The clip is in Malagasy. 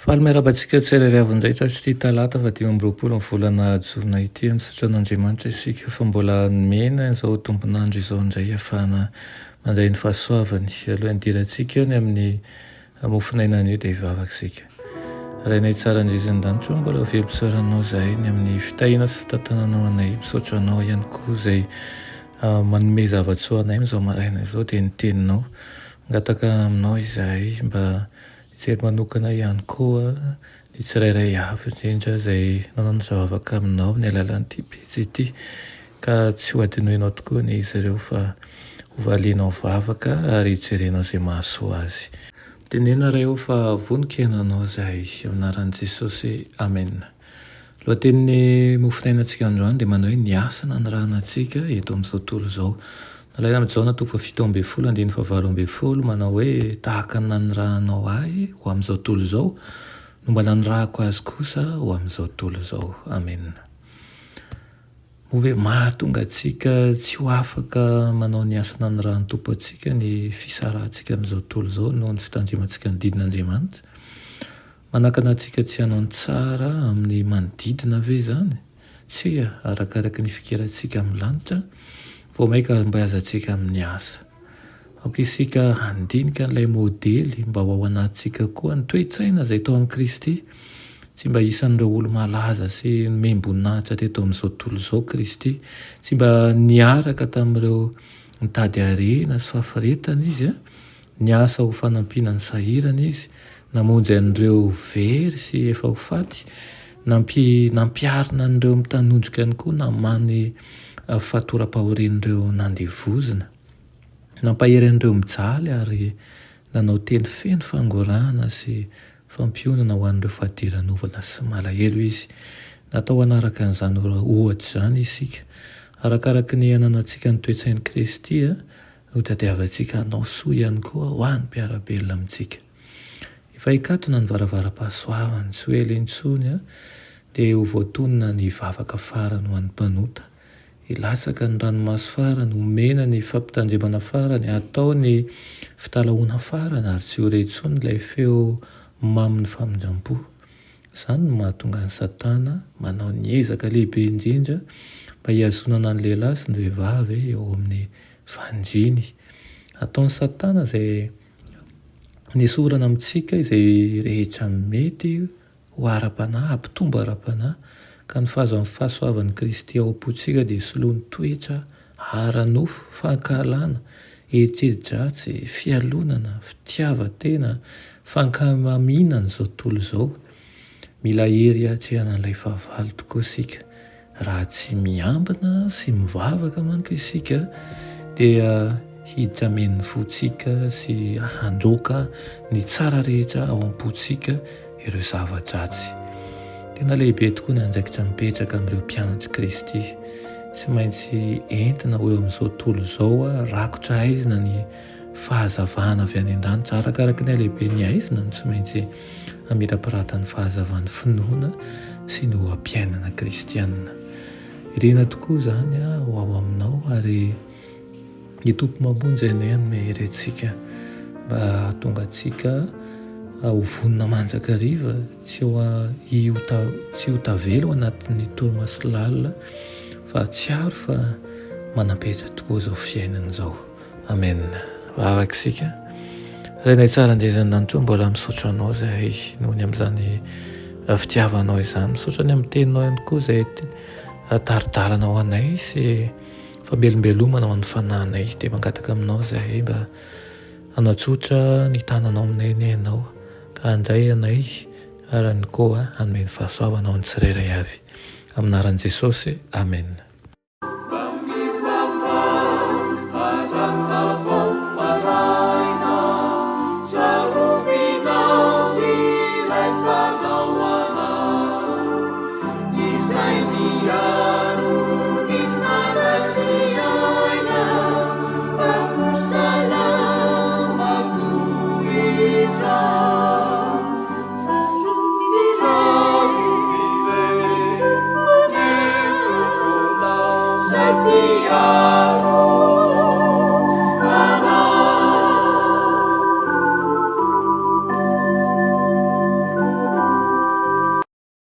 Faly miarahaba antsika tsirairay avy indray tratry ity talata faha 25 ny volana jona ity. Misaotra an'Andriamanitra isika fa mbola nomena izao tombon'andro izao indray ahafahana mandray ny fahasoavany. Alohan'ny hidirantsika ny amin'ny mofon'aina anio dia hivavaka isika. Rainay tsara indrindra an-danitra ô, mbola velom-pisaorana Anao izahay ny amin'ny fitahiana sy fitantananao anay. Misaotra Anao ihany koa izay manome zava-tsoa anay amin'izao maraina izao dia ny Teninao. Mangataka Aminao izahay mba hijery manokana ihany koa ny tsirairay avy indrindra izay nanao ny vavaka Aminao amin'ny alalan'ity pejy ity ka tsy ho adinoinao tokoa anie izy ireo fa ho valianao vavaka ary hijerenao izay mahasoa azy. Teneno Ray o fa vonon-ko hiainanao izahay. Amin'ny anaran'i Jesosy. Amena. Lohatenin'ny mofonainantsika androany dia manao hoe ny asa nanirahana antsika eto amin'izao tontolo izao. Nalaina amin'i Jaona toko faha-17 andininy faha-18 manao hoe tahaka ny nanirahanao ahy ho amin'izao tontolo izao no mba nanirahako azy kosa ho amin'izao tontolo izao. Amena. Moa ve mahatonga antsika tsy ho afaka manao ny asa nanirahan'ny Tompo antsika ny fisarahantsika amin'izao tontolo izao noho ny fitandremantsika ny didin'Andriamanitra? Manakana antsika tsy hanao ny tsara amin'ny manodidina ve izany? Tsia, arakaraka ny fikirantsika amin'ny lanitra, vao mainka hahombiazantsika amin'ny asa. Aoka isika handinika an'ilay modely mba ho ao anatintsika koa ny toe-tsaina izay tao amin'i Kristy. Tsy mba isan'ireo olo-malaza sy nomem-boninahitra teto amin'izao tontolo izao Kristy. Tsy mba niaraka tamin'ireo nitady harena sy fahafiretana Izy. Niasa ho fanampiana ny sahirana Izy. Namonjy an'ireo very sy efa ho faty. Nampi, nampiharina an'ireo mitanondrika ihany koa namaha ny fatoram-pahorian'ireo nandevozina. Nampahery an'ireo mijaly ary nanao teny feno fangorahana sy fampionona ho an'ireo fadiranovana sy malahelo izy. Natao hanaraka an'izany ohatra izany isika. Arakaraka ny ananantsika ny toe-tsain'i Kristy no tadiavantsika hanao soa ihany koa ho an'ny mpiara-belona amintsika. Efa hikatona ny varavaram-pahasoavany, tsy ho ela intsony dia ho voatonona ny vavaka farany ho an'ny mpanota. Hilatsaka ny ranomaso farany, homena ny fampitandremana farany, hatao ny fitalahoana farany ary tsy ho re intsony ilay feo mamin'ny famindram-po. Izany no mahatonga an'i Satana manao ny ezaka lehibe indrindra mba hihazonana ny lehilahy sy ny vehivavy eo amin'ny fandriany. Ataon'i Satana izay hanesorana amintsika izay rehetra mety ho ara-panahy, hampitombo ara-panahy, ka ny fahazoan'ny fahasoavan'i Kristy ao am-pontsika dia soloany toetra ara-nofo, fankahalana, eritreri-dratsy, fialonana, fitiavan-tena, fankamamiana an'izao tontolo izao. Mila hery hiatrehana an'ilay fahavalo tokoa isika. Raha tsy miambina sy mivavaka manko isika dia hiditra hameno ny fontsika sy handroaka ny tsara rehetra ao am-pontsika ireo zava-dratsy. Tena lehibe tokoa ny andraikitra mipetraka amin'ireo mpianatr'i Kristy. Tsy maintsy entina ho eo amin'izao tontolo izao rakotra haizina ny fahazavana avy any an-danitra. Arakaraka ny halehiben'ny haizina no tsy maintsy hamirapiratan'ny fahazavan'ny finoana sy ny oha-piainana kristiana. Irina tokoa izany ho ao aminao ary ny Tompo mamonjy anie hanome hery antsika mba hahatonga antsika ho vonona mandrakariva tsy ho tsy ho tavela ao anatin'ny torimaso lalina fa hahatsiaro fa manam-petra tokoa izao fiainana izao. Amen. Vavaka isika. Rainay tsara indrindra any an-danitra ô, mbola misaotra Anao izahay noho ny amin'izany fitiavanao izany. Misaotra ny amin'ny teninao ihany koa izay tari-dalana ho anay sy famelombelomana ho an'ny fanahinay. Dia mangataka aminao izahay mba hanatsotra ny tananao aminay anie Ianao ka handray anay ary ihany koa hanome ny fahasoavana ho an'ny tsirairay avy. Amin'ny anaran'i Jesosy, Amen. Izay mpiaro.